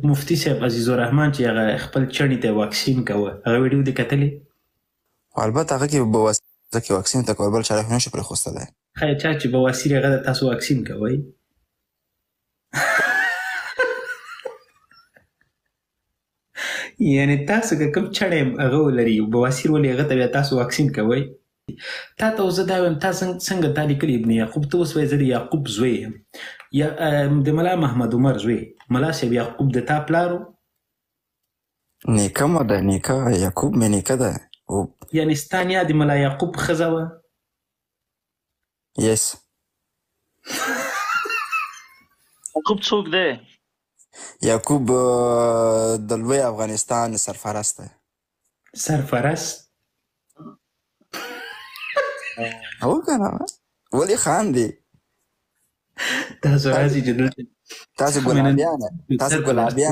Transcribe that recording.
مفتي صاحب عزیز الرحمن چې هغه خپل چڼي ته واکسین کوه، هغه ویډیو دې کتلې؟ خو البته هغه کې بواسیر کې واکسین ته کول، بل چاره خو نشو پرېښوستلی. ښه، چا چې بواسیر هغه د تاسو واکسین کوئ؟ یعنی تاسو که کوم چڼی هغه ولري بواسیر ولې هغه ته بیا تاسو واکسین کوئ؟ تا ته اوس زه دا وایم، تا څنګه تا لیکلي ابن یعقوب، ته اوس وایې زه د یعقوب زوی یم، یا د ملا محمد عمر زوی، ملا صاحب یعقوب د تا پلار و؟ نیکه مو ده، نیکه یعقوب مې نیکه ده. او یعنی ستا نیا د ملا یعقوب ښځه وه؟ یس. یعقوب څوک دی؟ یعقوب د لوی افغانستان سرفرست دی. سرفرست؟ هو که نه، ولې خاندې؟ تاسو راځي چې دلته تاسو ګلابیان، تاسو ګلابیان.